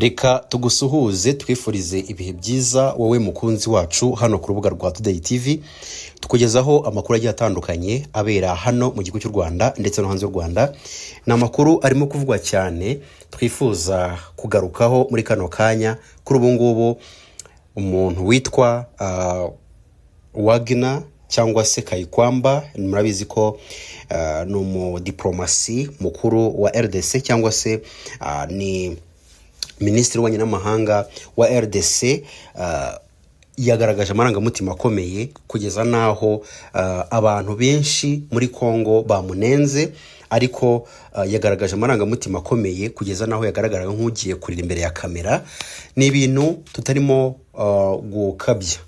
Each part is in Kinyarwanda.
Reka tugusuhuze, twifurize ibihe byiza wowe mukunzi wacu hano ku rubuga rwa Today TV. Tukugezaho amakuru agiye atandukanye abera hano mu gihugu cy'u Rwanda ndetse no hanze y'u Rwanda. Ni amakuru arimo kuvugwa cyane twifuza kugarukaho muri kano kanya. Kuri ubu ngubu umuntu witwa Wagner cyangwa se Kayikwamba, murabizi ko ni umudiplomasi mukuru wa RDC cyangwa se ni minisitiri w'ububanyi n'amahanga wa RDC, yagaragaje amarangamutima akomeye kugeza n'aho abantu benshi muri Congo bamunenze, ariko yagaragaje amarangamutima akomeye kugeza n'aho yagaragaraga nk'ugiye kurira imbere ya kamera. Ni ibintu tutarimo gukabya,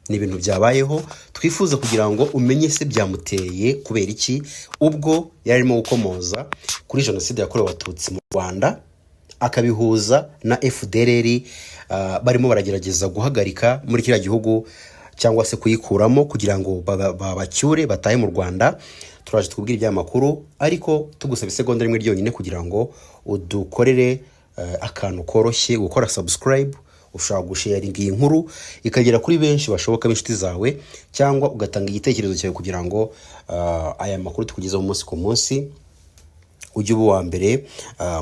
ni ibintu byabayeho. Twifuza kugira ngo umenye se byamuteye kubera iki, ubwo yari arimo gukomoza kuri jenoside yakorewe Abatutsi mu Rwanda, akabihuza na FDLR barimo baragerageza guhagarika muri kiriya gihugu cyangwa se kuyikuramo kugira ngo babacyure batahe mu Rwanda. Turaje twubwire iby'aya makuru, ariko tugusaba isegonda rimwe ryonyine kugira ngo udukorere akantu koroshye: gukora subscribe. Ushobora gusharinga iyi nkuru ikagera kuri benshi bashoboka b'inshuti zawe, cyangwa ugatanga igitekerezo cyawe kugira ngo aya makuru tukugezeho umunsi ku munsi ujye uba uwa mbere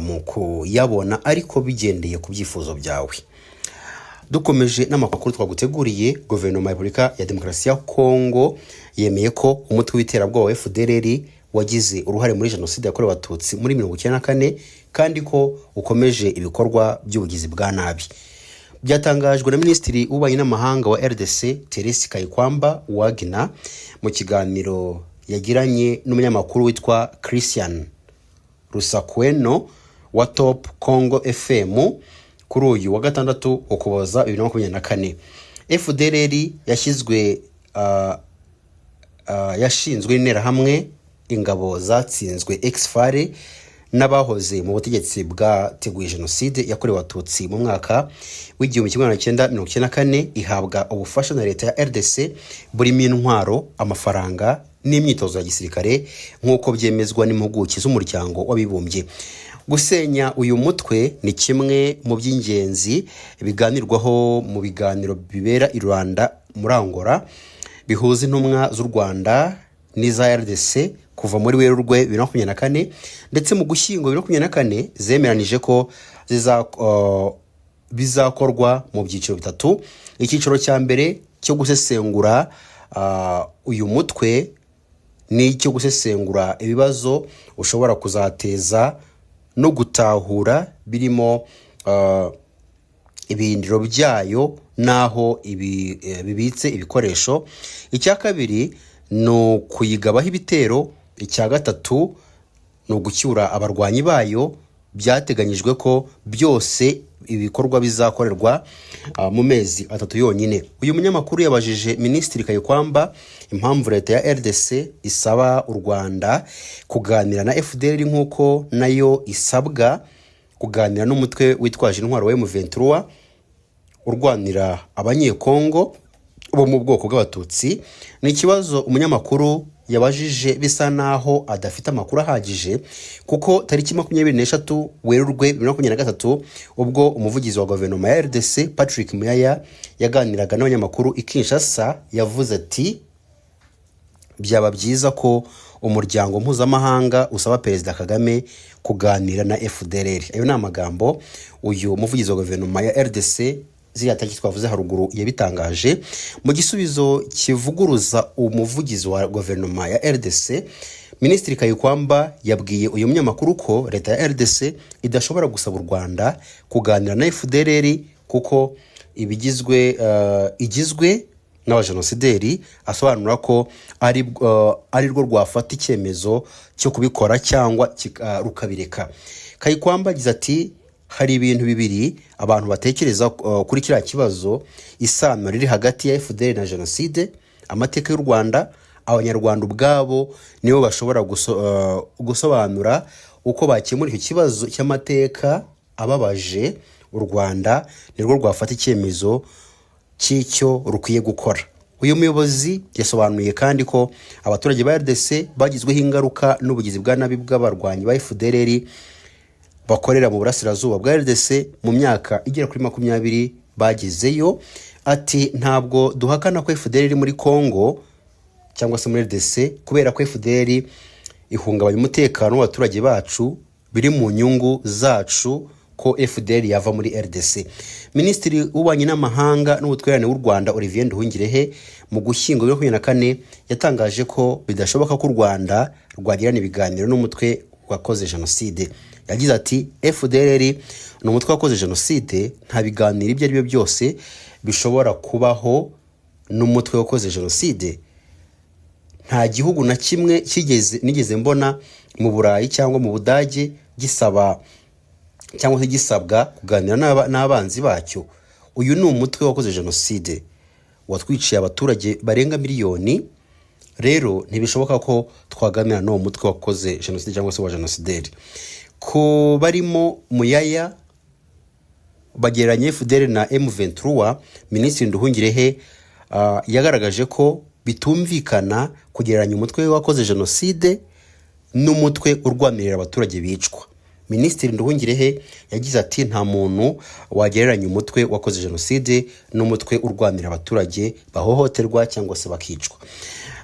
mu kuyabona, ariko bigendeye ku byifuzo byawe. Dukomeje n'amakuru twaguteguriye, Guverinoma ya Repubulika ya Demokarasi ya Kongo yemeye ko umutwe w'iterabwoba wa FDLR wagize uruhare muri jenoside yakorewe Abatutsi muri 94, kandi ko ukomeje ibikorwa by'ubugizi bwa nabi. Byatangajwe na Minisitiri w'Ububanyi n'Amahanga wa RDC, Therese Kayikwamba Wagner, mu kiganiro yagiranye n'umunyamakuru witwa Christian Rusakweno wa Top Congo FM kuri uyu wa gatandatu, Ukuboza 2024. FDLR yashyizwe yashinzwe n'Interahamwe, ingabo zatsinzwe ex-FAR n'abahoze mu butegetsi bwateguye jenoside yakorewe Abatutsi mu mwaka w'1994, ihabwa ubufasha na leta ya RDC burimo intwaro, amafaranga n'imyitozo ya gisirikare, nk'uko byemezwa n'impuguke z'Umuryango w'Abibumbye. Gusenya uyu mutwe ni kimwe mu by'ingenzi biganirwaho mu biganiro bibera i Rwanda muri Angola, bihuza intumwa z'u Rwanda n'iza RDC kuva muri Werurwe 2024, ndetse mu Gushyingo 2024 zemeranije ko bizakorwa mu byiciro bitatu. Icyiciro cya mbere cyo gusesengura uyu mutwe ni icyo gusesengura ibibazo ushobora kuzateza no gutahura, birimo ibirindiro byayo n'aho bibitse ibikoresho. Icya kabiri ni ukuyigabaho ibitero. Icya gatatu ni ugucyura abarwanyi bayo. Byateganyijwe ko byose ibikorwa bizakorerwa mu mezi 3 yonyine. Uyu munyamakuru yabajije Minisitiri Kayikwamba impamvu leta ya RDC isaba u Rwanda kuganira na FDLR nk'uko nayo isabwa kuganira n'umutwe witwaje intwaro wa M23 urwanira Abanyekongo bo mu bwoko bw'Abatutsi. Ni ikibazo umunyamakuru yabajije bisa naho adafite amakuru ahagije, kuko tariki 23 Werurwe 2023, ubwo umuvugizi wa guverinoma ya RDC Patrick Muyaya yaganiraga n'abanyamakuru i Kinshasa, yavuze ati: "Byaba byiza ko umuryango mpuzamahanga usaba Perezida Kagame kuganira na FDLR." Ayo ni amagambo uyu muvugizi wa guverinoma ya RDC ziriya tariki twavuze haruguru yabitangaje. Mu gisubizo kivuguruza umuvugizi wa guverinoma ya RDC, Minisitiri Kayikwamba yabwiye uyu munyamakuru ko leta ya RDC idashobora gusaba u Rwanda kuganira na FDLR kuko igizwe n'abajenosideri, asobanura ko ari rwo rwafata icyemezo cyo kubikora cyangwa rukabireka. Kayikwamba agize ati: "Hari ibintu bibiri abantu batekereza kuri kiriya kibazo, isano riri hagati ya FDLR na jenoside, amateka y'u Rwanda. Abanyarwanda ubwabo nibo bashobora gusobanura uko bakemura icyo kibazo cy'amateka ababaje. U Rwanda nirwo rwafata icyemezo cy'icyo rukwiye gukora." Uyu muyobozi yasobanuye kandi ko abaturage ba RDC bagizweho ingaruka n'ubugizi bwa nabi bw'abarwanyi ba FDLR. Bakorera mu burasirazuba bwa RDC mu myaka igera kuri 20 bagezeyo. Ati: "Ntabwo duhakana ko FDLR iri muri Congo cyangwa se muri RDC, kubera ko FDLR ihungabanya umutekano w'abaturage bacu. Biri mu nyungu zacu ko FDLR yava muri RDC." Minisitiri w'Ububanyi n'Amahanga n'Ubutwererane w'u Rwanda, Olivier Nduhungirehe, mu Gushyingo 2024 yatangaje ko bidashoboka ko u Rwanda rwagirana ibiganiro n'umutwe wakoze jenoside. Yagize ati: "FDLR ni umutwe wakoze jenoside. Nta biganiro ibyo ari byo byose bishobora kubaho n'umutwe wakoze jenoside. Nta gihugu na kimwe kigeze nigeze mbona mu Burayi cyangwa mu Budage gisaba cyangwa se gisabwa kuganira n'abanzi bacyo. Uyu ni umutwe wakoze jenoside, watwiciye abaturage barenga miliyoni. Rero ntibishoboka ko twaganira n'uwo mutwe wakoze jenoside cyangwa se wa jenosideri." Ku barimo Muyaya bagereranya FDLR na M23, Minisitiri Nduhungirehe yagaragaje ko bitumvikana kugereranya umutwe wakoze jenoside n'umutwe urwanirira abaturage bicwa. Minisitiri Nduhungirehe yagize ati: "Nta muntu wagereranya umutwe wakoze jenoside n'umutwe urwanira abaturage bahohoterwa cyangwa se bakicwa."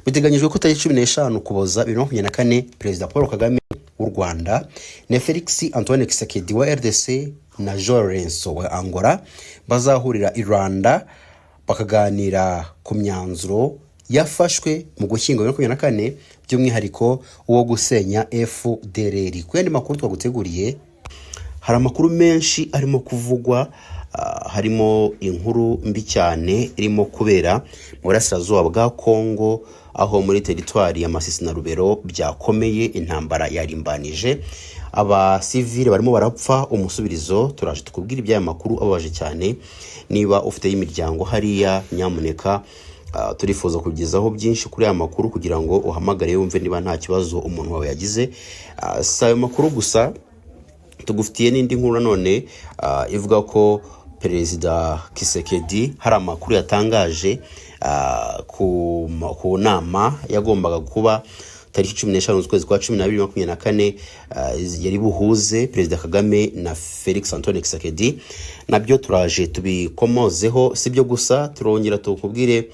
Biteganyijwe ko tariki 15 Ukuboza 2024, Perezida Paul Kagame w'u Rwanda na Felix Antoine Tshisekedi wa RDC na João Lourenço wa Angola bazahurira i Rwanda, bakaganira ku myanzuro yafashwe mu Gushyingo 2024, by'umwihariko uwo gusenya FDLR. Ku yandi makuru twaguteguriye, hari amakuru menshi arimo kuvugwa, harimo inkuru mbi cyane irimo kubera mu burasirazuba bwa Kongo, aho muri teritwari ya Masisi na Rubero byakomeye, intambara yarimbanije, abasivile barimo barapfa umusubirizo. Turaje tukubwira iby'aya makuru ababaje cyane. Niba ufite imiryango hariya, nyamuneka, turifuza kugezaho byinshi kuri aya makuru kugira ngo uhamagare wumve niba nta kibazo umuntu wawe yagize. Si ayo makuru gusa, tugufitiye n'indi nkuru nanone ivuga ko Perezida Tshisekedi hari amakuru yatangaje ku nama yagombaga kuba tariki 15 z'ukwezi kwa 12 24, yari buhuze Perezida Kagame na Felix Antoine Tshisekedi. Nabyo turaje tubikomozeho. Si byo gusa, turongera tukubwire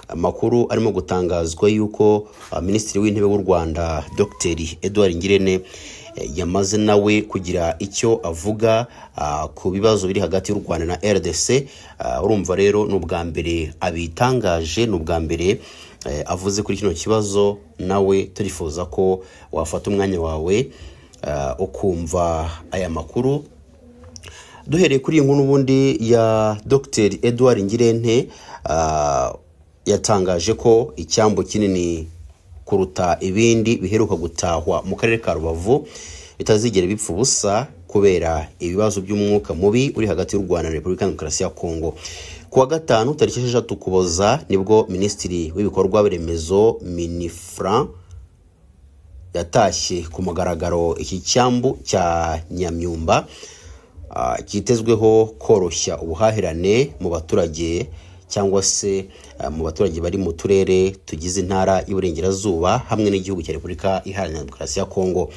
amakuru arimo gutangazwa yuko Minisitiri w'Intebe w'u Rwanda, Dr Edouard Ngirente, yamaze nawe kugira icyo avuga ku bibazo biri hagati y'u Rwanda na RDC. Urumva rero ni ubwa mbere abitangaje, ni ubwa mbere avuze kuri kino kibazo. Nawe turifuza ko wafata umwanya wawe ukumva aya makuru. Duhereye kuri iyi nkuru n'ubundi ya Dr Edouard Ngirente, yatangaje ko icyambu kinini kuruta ibindi biheruka gutahwa mu karere ka Rubavu bitazigera bipfa ubusa kubera ibibazo by'umwuka mubi uri hagati y'u Rwanda na Repubulika ya Demokarasi ya Kongo. Ku wa gatanu tariki 6 Ukuboza nibwo Minisitiri w'Ibikorwa Remezo, Minifra, yatashye ku mugaragaro iki cyambu cya Nyamyumba, cyitezweho koroshya ubuhahirane mu baturage cyangwa se mu baturage bari mu turere tugize Intara y'Iburengerazuba hamwe n'igihugu cya Repubulika Iharanira Demokarasi ya Kongo.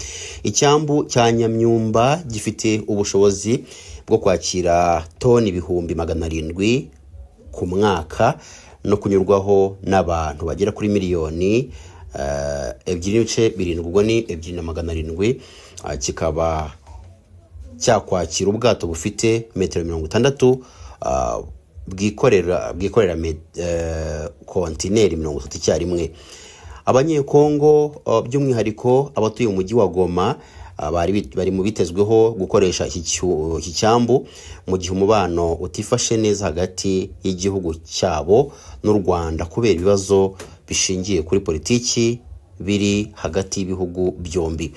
Icyambu cya Nyamyumba gifite ubushobozi bwo kwakira toni 700,000 ku mwaka no kunyurwaho n'abantu bagera kuri miliyoni 2.7, ubwo ni 2 na 700. Kikaba cyakwakira ubwato bufite metero 60, bwikorera kontineri 30 icyarimwe. Abanyekongo, by'umwihariko abatuye mu mujyi wa Goma, bari mu bitezweho gukoresha iki cyambu, mu gihe umubano utifashe neza hagati y'igihugu cyabo n'u Rwanda kubera ibibazo bishingiye kuri politiki biri hagati y'ibihugu byombi.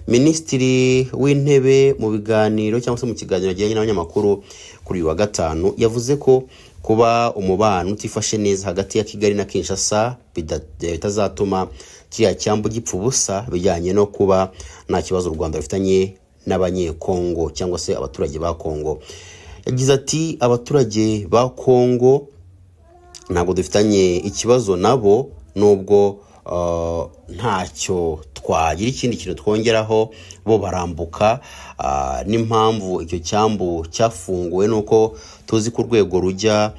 Minisitiri w'Intebe mu biganiro cyangwa se mu kiganiro yagiranye n'abanyamakuru kuri uyu wa gatanu yavuze ko kuba umubano utifashe neza hagati ya Kigali na Kinshasa bitazatuma kiriya cyambu gipfa ubusa, bijyanye no kuba nta kibazo u Rwanda rufitanye n'Abanyekongo cyangwa se abaturage ba Kongo. Yagize ati: "Abaturage ba Kongo ntabwo dufitanye ikibazo nabo, nubwo ntacyo Twagira ikindi kintu twongeraho, bo barambuka. N'impamvu icyo cyambu cyafunguwe ni uko tuzi ko urwego rujya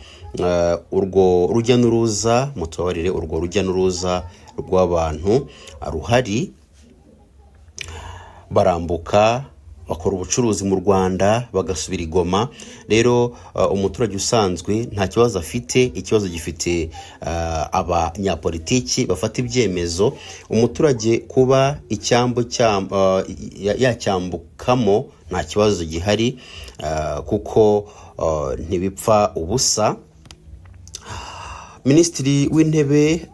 urwo rujya n'uruza, mutubabarire, urwo rujya n'uruza rw'abantu ruhari, barambuka bakora ubucuruzi mu Rwanda, bagasubira i Goma. Rero umuturage usanzwe nta kibazo afite. Ikibazo gifite abanyapolitiki bafata ibyemezo. Umuturage kuba icyambu yacyambukamo nta kibazo gihari, kuko ntibipfa ubusa. Minisitiri w'Intebe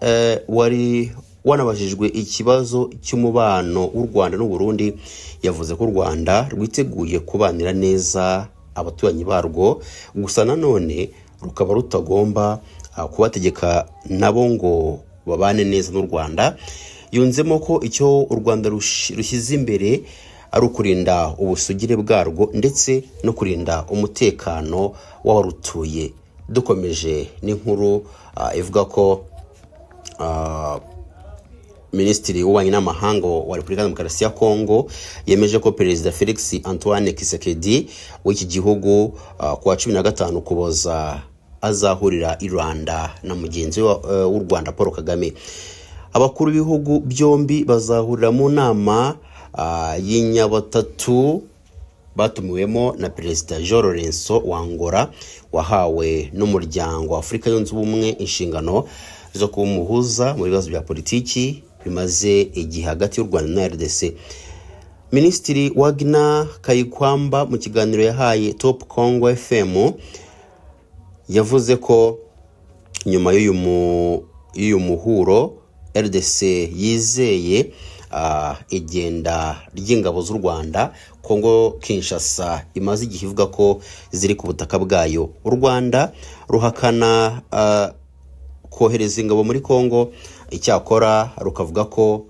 wari wanabajijwe ikibazo cy'umubano w'u Rwanda n'u Burundi yavuze ko u Rwanda rwiteguye kubanira neza abaturanyi barwo, gusa nanone rukaba rutagomba kubategeka nabo ngo babane neza n'u Rwanda. Yunzemo ko icyo u Rwanda rushyize imbere ari ukurinda ubusugire bwarwo ndetse no kurinda umutekano w'abarutuye. Dukomeje n'inkuru ivuga ko Minisitiri w'Ububanyi n'Amahanga wa Repubulika ya Demokarasi ya Kongo yemeje ko Perezida Felix Antoine Tshisekedi w'iki gihugu ku wa 15 Ukuboza azahurira i Rwanda na mugenzi we w'u Rwanda Paul Kagame. Abakuru b'ibihugu byombi bazahurira mu nama y'inyabutatu batumiwemo na Perezida João Lourenço wa Angola, wahawe n'Umuryango wa Afurika Yunze Ubumwe inshingano zo kuba umuhuza mu bibazo bya politiki bimaze igihe hagati y'u Rwanda na RDC. Minisitiri Wagner Kayikwamba mu kiganiro yahaye Top Congo FM yavuze ko nyuma y'uyu muhuro RDC yizeye igenda ry'ingabo z'u Rwanda Kongo Kinshasa imaze igihe ivuga ko ziri ku butaka bwayo. U Rwanda ruhakana kohereza ingabo muri Kongo, icyakora rukavuga ko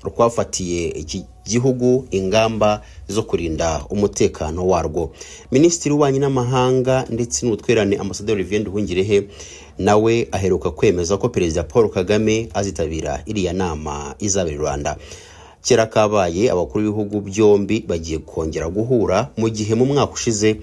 rwafatiye iki gihugu ingamba zo kurinda umutekano warwo. Minisitiri w'Ububanyi n'Amahanga ndetse n'Ubutwererane, Ambasaderi Olivier Nduhungirehe, nawe aheruka kwemeza ko Perezida Paul Kagame azitabira iriya nama izabera i Rwanda. Kera kabaye, abakuru b'ibihugu byombi bagiye kongera guhura, mu gihe mu mwaka ushize,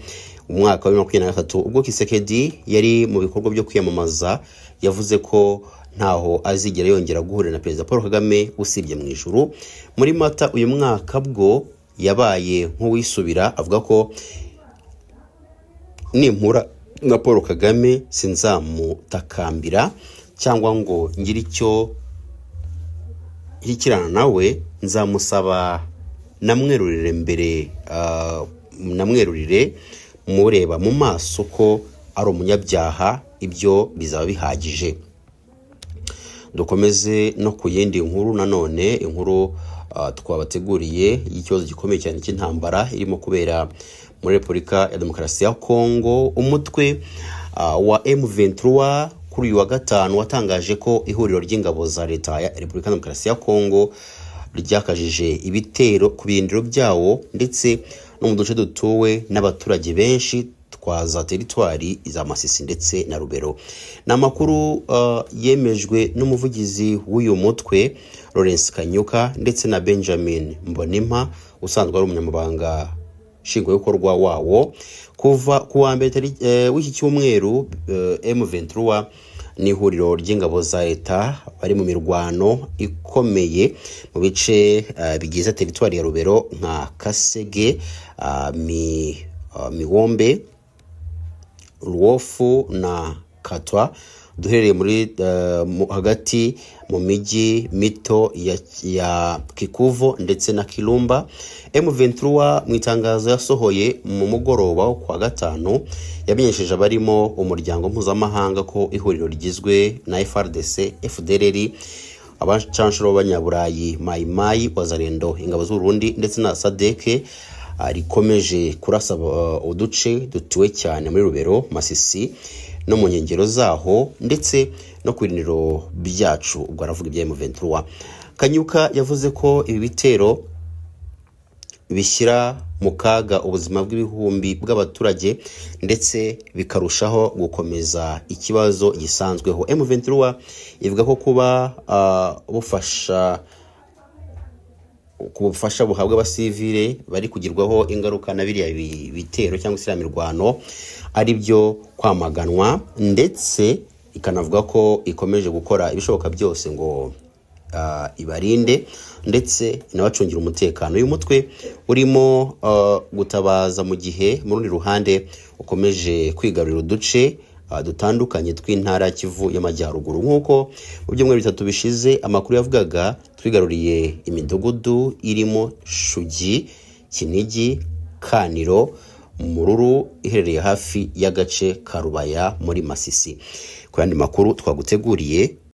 umwaka wa 2023, ubwo Tshisekedi yari mu bikorwa byo kwiyamamaza, yavuze ko ntaho azigera yongera guhurira na Perezida Paul Kagame usibye mu ijuru. Muri Mata uyu mwaka bwo yabaye nk'uwisubira, avuga ko "Nimpura na Paul Kagame sinzamutakambira cyangwa ngo ngire icyo nshyikirana nawe, nzamusaba namwerurire mbere, namwerurire mureba mu maso ko ari umunyabyaha, ibyo bizaba bihagije." Dukomeze no ku yindi nkuru nanone, inkuru twabateguriye y'ikibazo gikomeye cyane cy'intambara irimo kubera muri Repubulika ya Demokarasi ya Kongo. Umutwe wa M23 kuri uyu wa gatanu watangaje ko ihuriro ry'ingabo za leta ya Repubulika ya Demokarasi ya Kongo ryakajije ibitero ku birindiro byawo ndetse no mu duce dutuwe n'abaturage benshi twa za teritwari za Masisi ndetse na Rubero. Ni amakuru yemejwe n'umuvugizi w'uyu mutwe Lawrence Kanyuka ndetse na Benjamin Mbonimpa usanzwe ari umunyamabanga nshingwabikorwa wawo. Kuva ku wa mbere w'iki cyumweru, M23 n'ihuriro ry'ingabo za leta bari mu mirwano ikomeye mu bice bigize teritwari ya Rubero nka Kasege, Miwombe, Ruwofu na Katwa, duherereye muri hagati mu mijyi mito ya Kikuvo ndetse na Kirumba. M23 mu itangazo yasohoye mu mugoroba wo kuwa gatanu yamenyesheje abarimo umuryango mpuzamahanga ko ihuriro rigizwe na FARDC, FDLR, abacanshuro b'Abanyaburayi, Mayi Mayi, Wazalendo, ingabo z'u Burundi ndetse na SADC rikomeje kurasa uduce dutuwe cyane muri Rubero, Masisi no mu nkengero zaho ndetse no ku birindiro byacu. Ubwo aravuga ibya M23. Kanyuka yavuze ko ibi bitero bishyira mu kaga ubuzima bw'ibihumbi bw'abaturage ndetse bikarushaho gukomeza ikibazo gisanzweho. M23 ivuga ko kuba bufasha ku bufasha buhabwa abasivile bari kugirwaho ingaruka na biriya bitero cyangwa se iriya mirwano ari byo kwamaganwa, ndetse ikanavuga ko ikomeje gukora ibishoboka byose ngo ibarinde ndetse inabacungira umutekano. Uyu mutwe urimo gutabaza mu gihe mu rundi ruhande ukomeje kwigarurira uduce dutandukanye tw'intara ya Kivu y'Amajyaruguru. Nk'uko mu byumweru 3 bishize amakuru yavugaga, twigaruriye imidugudu irimo Shugi, Kinigi, Kaniro, Mururu iherereye hafi y'agace ka Rubaya muri Masisi. Ku yandi makuru twaguteguriye.